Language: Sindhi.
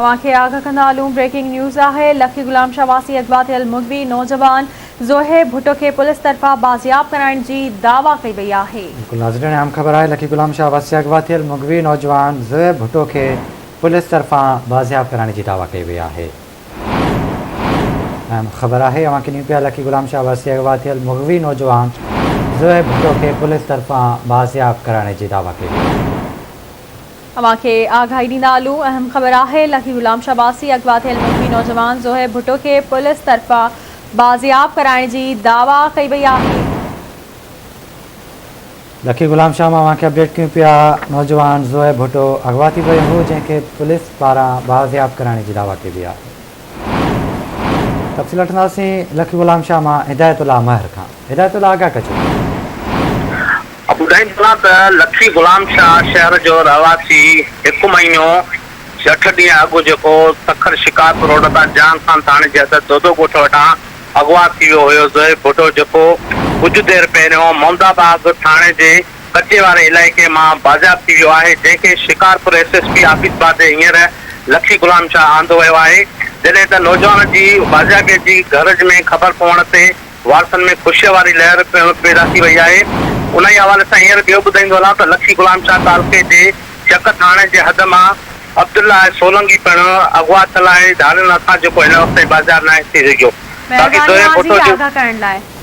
اوهان کي آگاهه ڪندا هلون بريڪنگ نيوز آهي لکي غلام شاهه واسي اغوا ٿيل مغوي نوجوان زوهيب ڀٽو کي پوليس طرفان بازياب ڪرائڻ جي دعويٰ ڪئي وئي آهي. بلڪل ناظرين اهم خبر آهي لکي غلام شاهه واسي اغوا ٿيل مغوي نوجوان زوهيب ڀٽو کي پوليس طرفان بازياب ڪرائڻ جي دعويٰ ڪئي وئي آهي. اهم خبر آهي اوهان کي ڏيون پيا لکي غلام شاهه واسي اغوا ٿيل مغوي نوجوان زوهيب ڀٽو کي پوليس طرفان بازياب ڪرائڻ جي دعويٰ ڪئي وئي آهي. اوهان کي آگاهي ڏيندا هلون، اهم خبر آهي لکي غلام شاهه واسي اغوا ٿيل مغوي نوجوان زوهيب ڀٽو کي پوليس طرفان بازياب ڪرائڻ جي دعويٰ ڪئي وئي آهي. لکي غلام شاهه مان اوهان کي اپڊيٽ ڪيون پيا نوجوان زوهيب ڀٽو اغوا ٿي ويو هو جنهن کي پوليس پاران بازياب ڪرائڻ جي دعويٰ ڪئي وئي آهي. تفصيل وٺنداسين لکي غلام شاهه مان هدايت الله مهر کان هدايت الله آگاهه ڪجو. ٻڌائين ٿا ته لکي غلام شاهه شهر جو رهواسي هڪ مهينو اٺ ڏينهن اڳ جيڪو سکر شڪارپور روڊ تان جهان خان ٿاڻي جي حد دودو ڳوٺ وٽان اغوا ٿي ويو هيو زوهيب ڀٽو جيڪو ڪجهه دير پهريون محمد آباد ٿاڻي جي ڪچي واري علائقي مان بازياب ٿي ويو آهي جنهن کي Shikarpur S S P office بادي هينئر لکي غلام شاهه آندو ويو آهي جڏهن ته نوجوان جي بازيابي جي گهر ۾ خبر پوڻ تي وارثن ۾ خوشيء واري لهر پڻ پيدا ٿي وئي آهي. انهيء حوالي سان هينئر ٻيو ٻڌائيندو هلان ته لکي غلام شاهه تعلقي جي چڪ ٿاڻي جي حد مان عبدالله سولنگي پڻ اغوا ٿيل آهي. ڌاڙيلن هٿان جيڪو هن وقت تائين بازياب ناهي ٿي سگهيو. باقي مهرباني زوهيب اوهان جي ڀٽو جو. آگاهه ڪرڻ لاء.